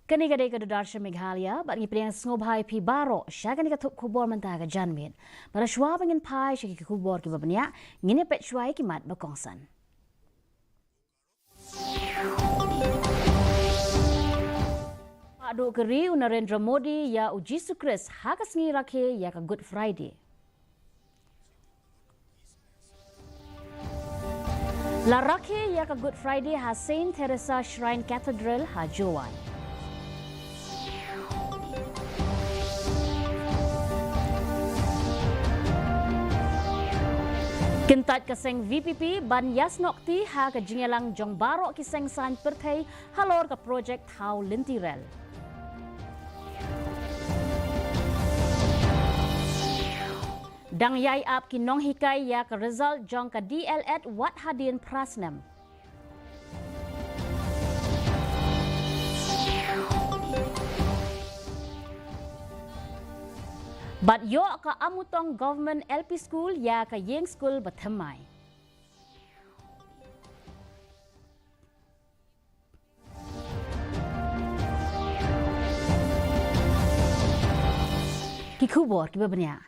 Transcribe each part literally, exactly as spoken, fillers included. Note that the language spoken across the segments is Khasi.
Kane ka dei ka Doordarshan Meghalaya, bad ngi pdiang sngewbha ïa phi baroh sha kane ka thup khubor mynta ka janmiet. Bad shuwa ba ngin phai sha ki khubor kiba bniah, ngin ïa peit shuwa ïa ki mat ba kongsan. Bah duh ka ri u Narendra Modi ïa u Jisu Khrist ha ka sngi rakhe ïa ka Good Friday. La rakhe ïa ka Good Friday ha Saint Teresa Shrine Cathedral ha Jowai. Kyntait ka seng V P P ban ïasnoh kti ha ka jingïalang jong baroh ki seng saiñ pyrthei halor ka projek thaw lynti rel. Dang ïai ap ki nonghikai ïa ka result jong ka D El Ed wat hadien phra snem. Bad ïoh ka Amutong Government L P School ïa ka ïing skul ba thymmai. Ki khubor kiba bniah.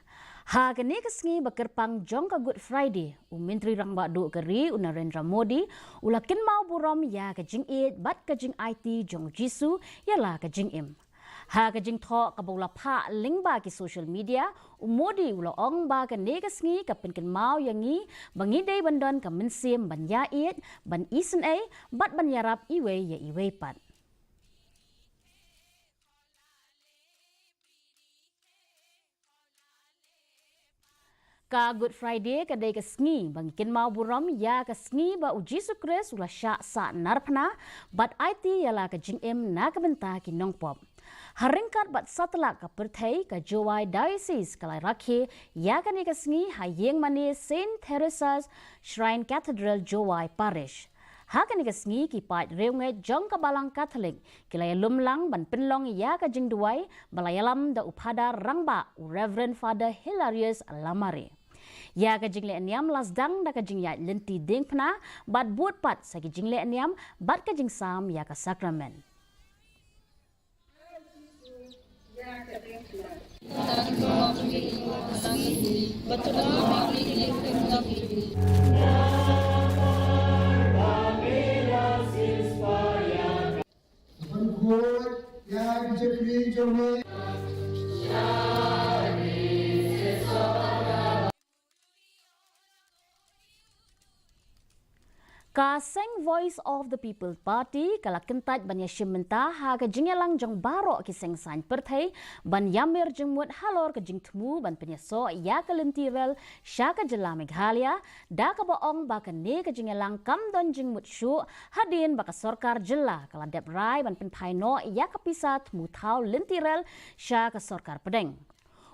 Ha kane ka sngi ba kyrpang jong ka Good Friday, u Myntri Rangbah Duh ka ri u Narendra Modi u la kynmaw burom ïa ka jingïeit bad ka jingaiti jong u Jisu ïa la ka jingim. Ha ka jingthoh kaba u la phah lyngba ki social media, u Modi u la ong ba kane ka sngi ka pynkynmaw ïa ngi ba ngi dei ban don ka mynsiem ban ïaieit, ban isynei bad ban ïarap iwei ïa iwei pat. Ka Good Friday ka dei ka sngi ba ngi kynmaw burom ïa ka sngi ba u Jisu Khrist u la shah sah narphna bad aiti ïa la ka jingim na ka bynta ki nongpop. Ha ryngkat bad satlak ka pyrthei, ka Jowai Diocese ka la rakhe ïa kane ka sngi ha ïing mane Saint Teresa's Shrine Cathedral, Jowai Parish. Ha kane ka sngi ki paid riewngeit jong ka Balang Katholik ki la ïalum lang ban pynlong ïa ka jingduwai ba la ïalam da u Phadar Rangbah, u Reverend Father Hilarius Lamare. Ïa ka jingleh niam la sdang da ka jingïaid lynti diengphna bad bud pat sa ki jingleh niam bad ka jingsam ïa ka sakramen. Ka seng Voice of the People Party ka la kyntait ban ïashim bynta ha ka jingïalang jong baroh ki seng saiñ pyrthei ban ïamir jingmut halor ka jingthmu ban pynïasoh ïa ka lynti rel sha ka jylla Meghalaya, da kaba ong ba kane ka jingïalang kam don jingmut shuh hadien ba ka sorkar jylla ka la dep rai ban pynphai noh ïa ka pisa thmu thaw lynti rel sha ka sorkar pdeng.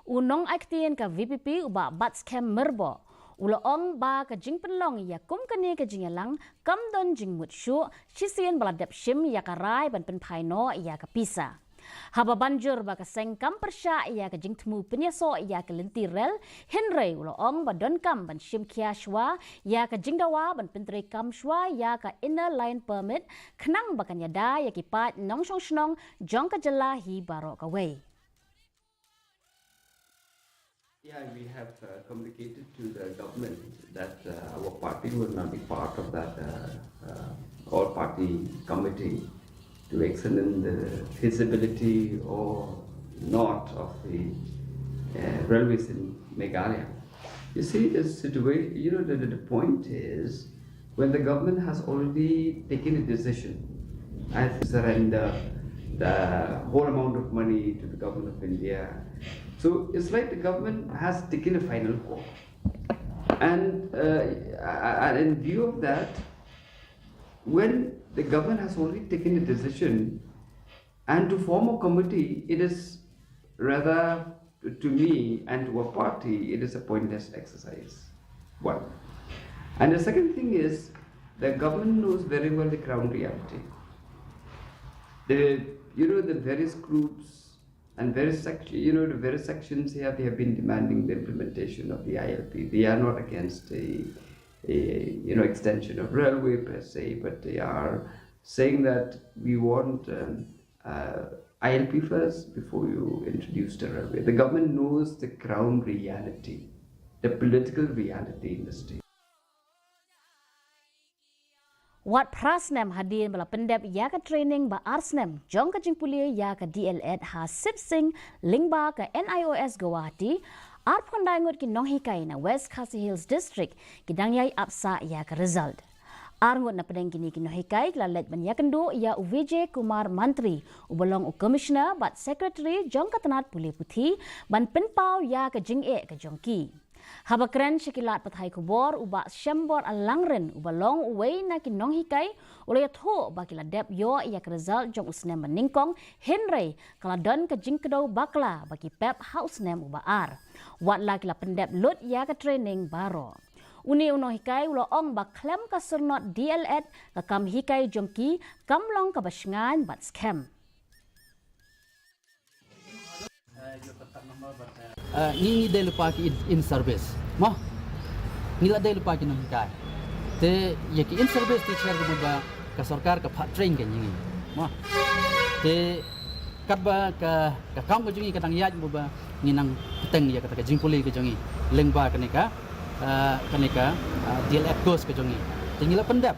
U nongaiktien ka V P P u Bah Batskhem Myrboh u la ong ba ka jingpynlong ïa kum kane ka jingïalang kam don jingmut shuh shisien ba la dep shim ïa ka rai ban pynphai noh ïa ka pisa. Haba ban jur ba ka seng kam pyrshah ïa ka jingthmu pynïasoh ïa ka lynti rel, hynrei u la ong ba donkam ban shim khia shuwa ïa ka jingdawa ban pyntreikam shuwa ïa ka Inner Line Permit khnang ba kan ïada ïa ki paid nongshong shnong jong ka jylla hi baroh kawei. Yeah, we have uh, communicated to the government that uh, our party will not be part of that uh, uh, all-party committee to examine the feasibility or not of the uh, railways in Meghalaya. You see, the situation, you know, the, the point is when the government has already taken a decision and surrender the whole amount of money to the government of India. So it's like the government has taken a final call. And uh, in view of that, when the government has already taken a decision, and to form a committee, it is rather to me and to a party, it is a pointless exercise. One. And the second thing is, the government knows very well the ground reality. The, you know, the various groups and various sections, you know, the various sections here, they have been demanding the implementation of the I L P. They are not against a, a you know, extension of railway per se, but they are saying that we want um, Uh, I L P first, before you introduce the railway. The government knows the ground reality, the political reality in the state. Wat phra snem hadien ba la pyndep ïa ka training ba ar snem jong ka jingpule ïa ka D El Ed ha Sip Sing lyngba ka N I O S Guwahati, arphew khyndai ngut ki nonghikai na West Khasi Hills District ki dang ïai ap sah ïa ka result. Ar ngut na pdeng kine ki nonghikai ki la leit ban ïakynduh ïa u Vijay Kumar Mantri uba long u Commissioner bad Secretary jong ka tnat pule puthi ban pynpaw ïa ka jingeh ka jong ki. Haba kren sha ki lad pathai khubor u Bah Shembor Langrin uba long uwei na ki nonghikai u la ïathuh ba ki la dep ïoh ïa ka result jong u snem ba nyngkong hynrei ka la don ka jingkdew bakla ba ki pep ha u snem uba ar. Wat la ki la pyndep lut ïa ka training baroh. Une u nonghikai u la ong ba khlem ka syrnod D El Ed ka kam hikai jong ki kam long kaba shngaiñ bad skhem. Uh, ngi ngi dei lypa ki in, in service mo. Ngi la dei lypa ki nonghikai. Te ïa ki in service te cher ka mut ba ka sorkar ka phah train ka ngi mo. Te katba ka ka kam ka jong ngi ka dang ïaid mut ba ngi nang bteng ïa kata ka jingpule ka jong ngi lyngba kane ka uh, kane ka uh, D El Ed course ka jong ngi. Te ngi la pyndep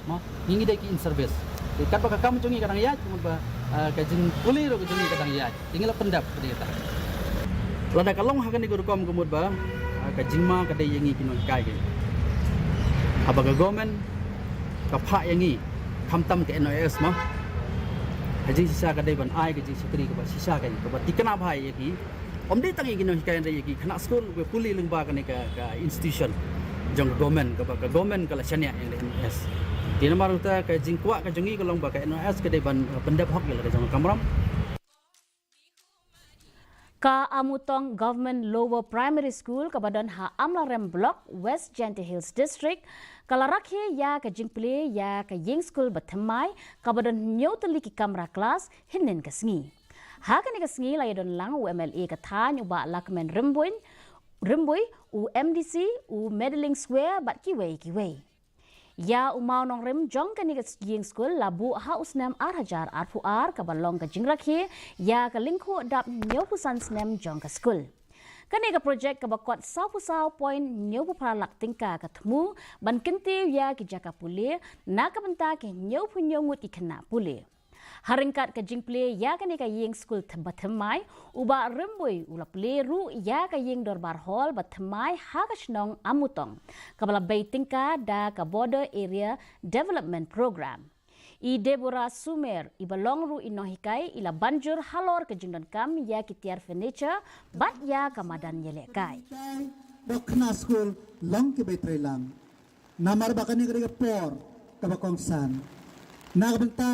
mo, ngi ngi dei ki in service. Te katba ka kam jong ngi ka dang ïaid mut ba uh, ka jingpule ruh ka jong ngi ka dang ïaid. Te ngi la pyndep ka dei kata. Lada ka long ha kane ka rukom ka mut ba uh, ka jingma ka dei ïa ngi ki nonghikai. Haba ka government ka phah ïa ngi khamtam ka N I O S mo. Ka jingshisha ka dei ban ai ka jingshakri kaba shisha ka kaba thikna bha ïa ki. Ym dei tang ïa ki nonghikai hynrei ïa ki khynnah skul kiba pule lyngba kane ka ka institution jong ka government kaba ka government ka la shaniah ïa ka N I O S. Te namar kata ka jingkwah ka jong ngi ka long ba ka N I O S ka dei ban uh, pyndep hok ïa la ka jong ka kamram. Ka Amutong Government Lower Primary School kaba don ha Amlarem Block, West Jaintia Hills District, ka la rakhe ïa ka jingpule ïa ka ïing skul ba thymmai kaba don hynñiew tylli ki kamra klas hynnin ka sngi. Ha kane ka sngi la ïadon lang u M L A ka thaiñ u Bah Lakmen Rymbui, Rymbui, u M D C, u Madeline Square bad kiwei kiwei. Ïa u mawnongrim jong kane ka ïing skul la buh ha u snem ar hajar arphew ar kaba long ka jingrakhe ïa ka lyngkhuh dap hynñiewphew san snem jong ka skul. Kane ka projek kaba kot sawphew saw point hynñiewphew phra lak tyngka ka thmu ban kyntiew ïa ki jaka pule na ka bynta ki hynñiewphew hynñiew ngut ki khynnah pule. Ha ryngkat ka jingpule ïa kane ka ïing skul ba thymmai, u Bah Rymbui u la pule ruh ïa ka ïing dorbar hall ba thymmai ha ka shnong Amutong kaba la bei tyngka da ka Border Area Development Programme. I Deborah Sumer iba long ruh i nonghikai i la ban jur halor ka jingdonkam ïa ki tiar furniture bad ïa ka madan ïalehkai. Dok khynnah skul long ki bei treilang. Namar ba kane ka dei ka por kaba kongsan na ka bynta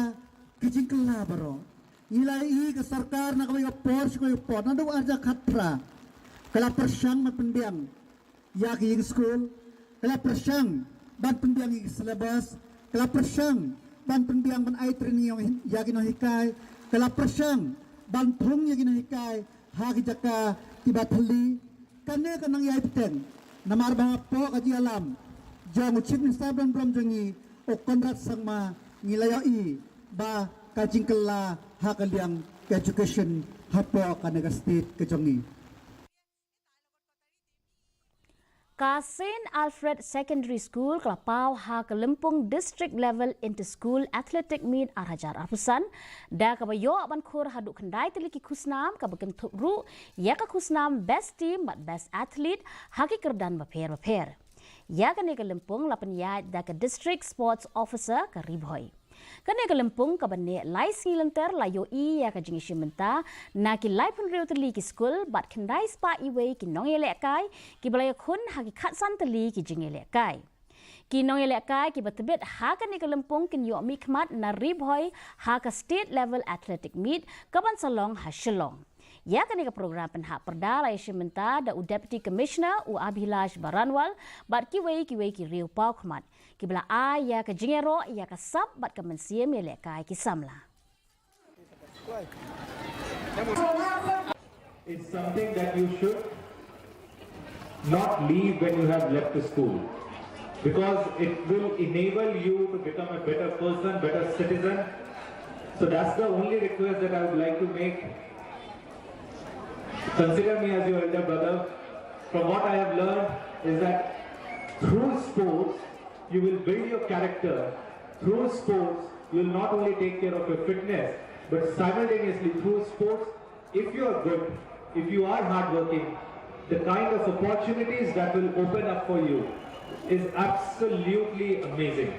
ka jingkylla baroh. Ngi la ïohi ka sorkar na kawei ka por sha kawei ka por naduh arhajar khatphra ka la pyrshang ban pynbiang ïa ka ïing skul, ka la pyrshang ban pynbiang ïa ka syllabus, ka la pyrshang ban pynbiang ban ai training ïa ki nonghikai, ka la pyrshang ban thung ïa ki nonghikai ha ki jaka kiba thylli. Kane ka nang ïai bteng namar ba hapoh ka jingïalam jong u Chief Minister Brom Brom jong ngi u Conrad Sangma ngi la ïohi ba ka jingkylla ha ka liang ka education hapoh kane ka state ka jong ngi. Ka Saint Alfred Secondary School ka la paw ha ka lympung District Level Inter School Athletic Meet ar hajar arphew san da kaba ïoh ban khur haduh khyndai tylli ki khusnam kaba kynthup ruh ïa ka khusnam Best Team bad Best Athlete ha ki kyrdan bapher bapher. Ïa kane ka lympung la pynïaid da ka District Sports Officer ka Ri Bhoi. Kane ka lympung kaba neh lai sngi lynter la ïohi ïa ka jingïashim bynta na ki laiphew hynriew tylli ki skul bad khyndai spah iwei ki nongïalehkai kiba la ïakhun ha ki khatsan tylli ki jingïalehkai. Ki nongïalehkai kiba tbit ha kane ka lympung kin ïoh mihkhmat na Ri Bhoi ha ka State Level Athletic Meet kaban sa long ha Shillong. Ïa kane ka program pynhap pyrda la ïashim bynta da u Deputy Commissioner u Abhilash Baranwal bad kiwei kiwei ki riew paw khmat kiba la ai ïa ka jingïaroh ïa ka sap bad ka mynsiem ïalehkai ki samla. It's something that you should not leave when you have left the school, because it will enable you to become a better person, better citizen, So that's the only request that I would like to make. Consider me as your elder brother. From what I have learned is that through sports, you will build your character. Through sports, you will not only take care of your fitness, but simultaneously through sports, if you are good, if you are hardworking, the kind of opportunities that will open up for you is absolutely amazing.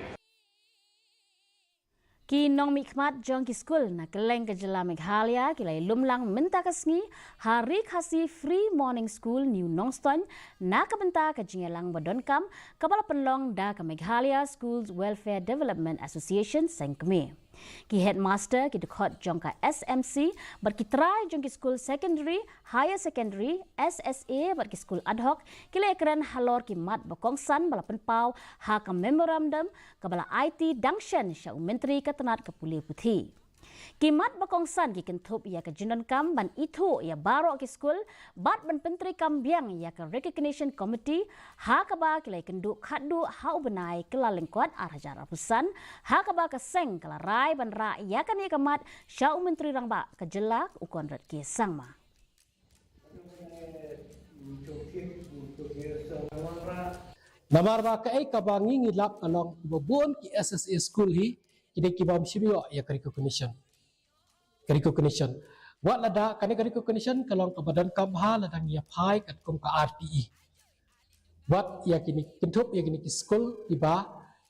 Ki nongmihkhmat jong ki skul na kylleng ka jylla Meghalaya ki la ïalum lang mynta ka sngi ha Ri Khasi Free Morning School New Nongstoiñ na ka bynta ka jingïalang ba donkam kaba la pynlong da ka Meghalaya Schools Welfare Development Association seng kmie. Ki headmaster, ki dkhot jong ka S M C bad ki trai jong ki skul secondary, higher secondary, S S A bad ki skul ad hoc ki la ïakren halor ki mat ba kongsan ba la pynpaw ha ka memorandum kaba la aiti dang shen sha u Myntri ka tnat ka pule puthi. Ki mat ba kongsan ki kynthup ïa ka jingdonkam ban ithuh ïa baroh ki skul bad ban pyntreikam biang ïa ka recognition committee ha kaba ki la ïakynduh khatduh ha u bnai Kyllalyngkot ar hajar arphew san, ha kaba ka seng ka la rai ban rah ïa kane ka mat sha u Myntri Rangbah ka jylla u Conrad K Sangma. Namar ba kaei kaba ngi ngi lap ka long kiba bun ki S S A school hi ki dei kibym shym ïoh ïa ka recognition. Ka recognition. Wat lada kane ka recognition ka long kaba donkam ha lada ngi ïa phai katkum ka R T E. Wat ïa kine kynthup ïa kine ki school kiba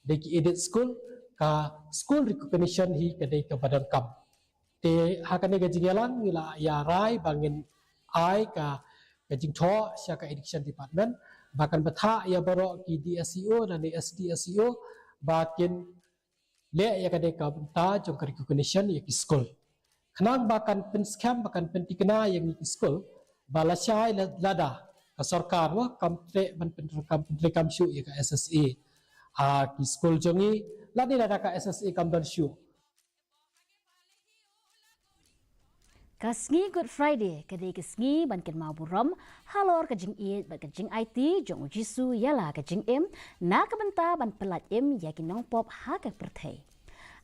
dei ki aided school, ka school recognition hi ka dei kaba donkam. Te ha kane ka jingïalang ngi la ïa rai ba ngin ai ka ka jingthoh sha ka education department ba kan bthah ïa baroh ki D S E O lane S D S E O ba kin leh ïa kane ka bynta jong ka recognition ïa ki skul. Khnang ba kan pynskhem ba kan pynthikna ïa ngi ki skul ba lashai lada ka sorkar wa kam treh ban pyntrei kam pyntrei kam shuh ïa ka S S A ha ki skul jong ngi lane lada ka S S A kam don shuh. Ka sngi Good Friday ka dei ka sngi ban kynmaw burom halor ka jingïeit bad ka jingaiti jong u Jisu ïa la ka jingim na ka bynta ban pyllait im ïa ki nongpop ha ka pyrthei.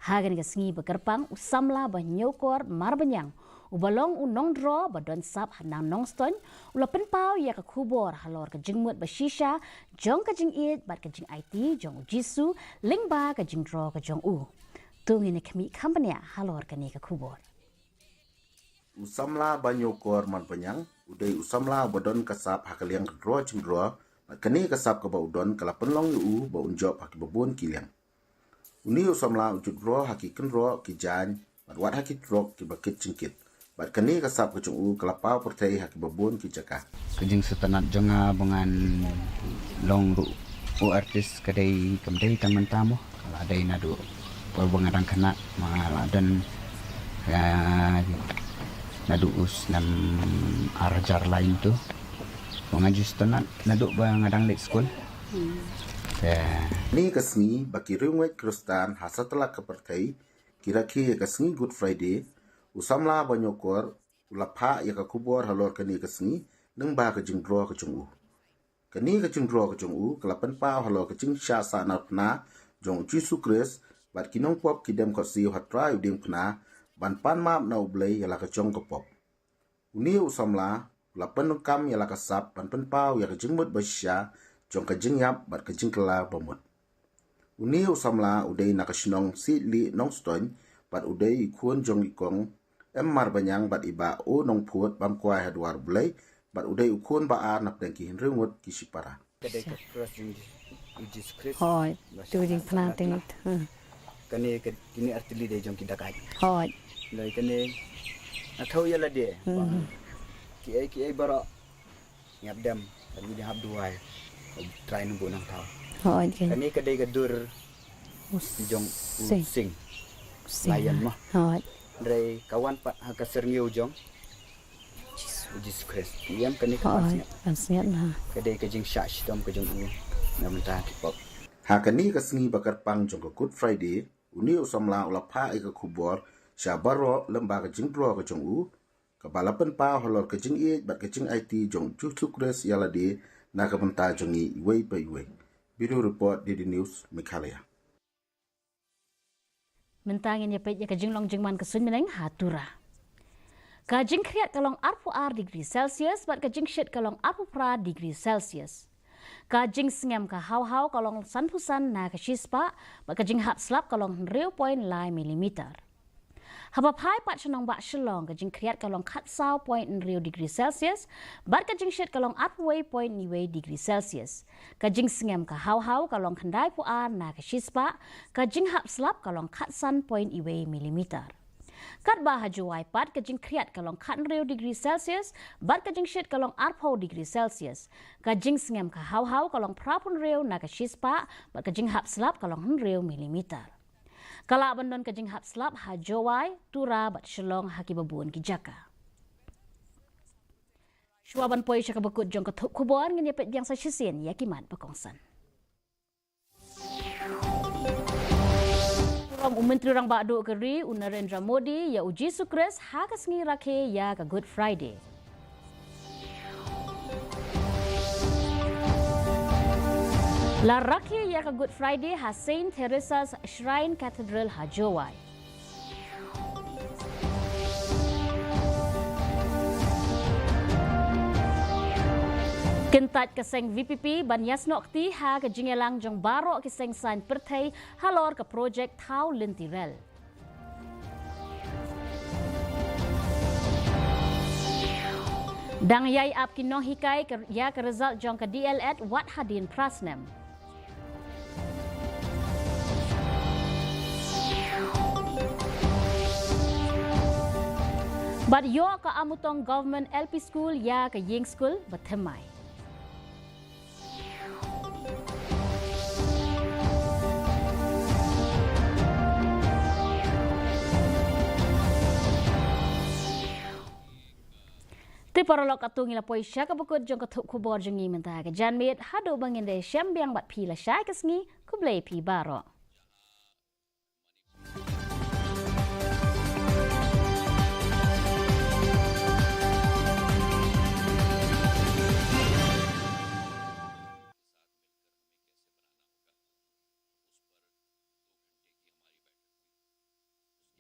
Ha kane ka sngi ba kyrpang u samla ba Hynñiewkor Marbaniang uba long u nongdro ba don sap ha Nang Nongstoiñ u la pynpaw ïa ka khubor halor ka jingmut ba shisha jong ka jingïeit bad ka jingaiti jong u Jisu lyngba ka jingdro ka jong u. To ngin ïa khmih kham bniah halor kane ka khubor. U samla ba Hynñiewkor Marbaniang u dei u samla uba don ka sap ha ka liang ka dro jingdro bad kane ka sap kaba u don ka la pynlong ïa u ba un jop ha kiba bun ki liang. Une u samla u ju dro ha ki kynroh ki jaiñ bad wat ha ki trok kiba kit jingkit bad kane ka sap ka jong u ka la paw pyrthei ha kiba bun ki jaka. Ka jingsngewtynnat jong nga ba ngan long ruh u artist ka dei kam dei tang mynta mo, ka la dei naduh ba nga dang khynnah, ma nga la don naduh u snem ar hajar lai tu. Ba nga ju sngewtynnat naduh ba nga dang leit skul. Kane ka sngi ba ki riewngeit Khristan ha satlak ka pyrthei ki rakhe ïa ka sngi Good Friday, u samla ba Hynñiewkor u la phah ïa ka khubor halor kane ka sngi lyngba ka jingdro ka jong u. Kane ka jingdro ka jong u ka la pynpaw halor ka jingshah sahnarphna jong u Jisu Khrist bad ki nongpop ki dem khohsiew ha trai u diengphna ban pan map na U Blei ïa la ka jong ka pop. Une u samla u la pyndonkam ïa la ka sap ban pynpaw ïa ka jingmut ba shisha jong ka jingïap bad ka jingkylla ba mut. Une u samla u dei na ka shnong Siejlieh Nongstoiñ bad u dei i khun jong i kong M Marbaniang bad i bah O Nongphut Bamkwai ha Dwar U Blei bad u dei u khun ba ar na pdeng ki hynriew ngut ki shipara. Ka dei ka cross jong U Jisu Khrist. Hooid, tu jingphna teng. Kane ka kine artylli dei jong ki dakaid. Hooid. Dei kane na thaw ïa lade. Kiei kiei baroh ngi hap dem, ngi hap duwai. Trai nang bu nang thaw. Hooid. Kane ka dei ka dur jong u sing. Lion mo. Hooid. Dei ka wan pat ha ka syrngiew jong U Jisu Khrist. Ïam kane ka pansngiat. Pansngiat na. Ka dei ka jingshah shitom ka jong u na bynta ki pop. Ha kane ka sngi ba kyrpang jong ka Good Friday, une u samla u la phah ïa ka khubor sha baroh lyngba ka jingdro ka jong u, kaba la pynpaw halor ka jingïeit bad ka jingaiti jong U Jisu Khrist ïa lade na ka bynta jong ngi iwei pa iwei. Bureau Report, D D News, Meghalaya. Mynta ngin ïa peit ïa ka jinglong jingman ka suiñ bneng ha Tura. Ka jingkhriat ka long arphew ar degree Celsius bad ka jingshit ka long arphew phra degree Celsius. Ka jingsngem ka hawhaw ka long sanphew san na ka shispah bad ka jinghap slap ka long hynriew point lai millimeter. Haba phai pat sha nongbah Shillong, ka jingkhriat ka long khatsaw point hynriew degree Celsius bad ka jingshit ka long arphew wei point hynñiew degree Celsius. Ka jingsngem ka hawhaw ka long khyndai phew ar na ka shispah, ka jinghap slap ka long khatsan point hynñiew millimeter. Katba ha Jowai pat, ka jingkhriat ka long khathynriew degree Celsius bad ka jingshit ka long arphew degree Celsius. Ka jingsngem ka hawhaw ka long phra phew hynriew na ka shispah bad ka jinghap slap ka long hynriew millimeter. Ka lah ban don ka jinghap slap ha Jowai, Tura bad Shillong ha kiba bun ki jaka. Shuwa ban poi sha kaba kut jong ka thup khubor, ngin ïa peit biang sa shisien ïa ki mat ba kongsan. Burom u Myntri Rangbah Duh ka ri, u Narendra Modi, ïa u Jisu Khrist ha ka sngi rakhe ïa ka Good Friday. La rakhe ïa ka Good Friday ha Saint Teresa's Shrine Cathedral ha Jowai. Kyntait ka seng V P P ban ïasnoh kti ha ka jingïalang jong baroh ki seng saiñ pyrthei halor ka projek thaw lynti rel. Dang ïai ap ki nonghikai ka, ïa ka result jong ka D El Ed wat hadien phra snem. Bad ïoh ka Amutong Government L P School ïa ka ïing skul ba thymmai. Te paralok, katto ngi la poi sha kaba kut jong ka thup khubor jong ngi mynta ka janmiet, haduh ba ngin da shem biang bad phi lashai ka sngi, khublei phi baroh.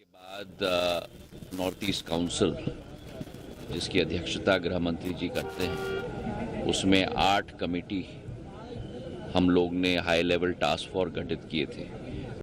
उसके बाद नॉर्थ ईस्ट काउंसिल, जिसकी अध्यक्षता गृह मंत्री जी करते हैं, उसमें आठ कमेटी हम लोग ने हाई लेवल टास्क फोर्स गठित किए थे।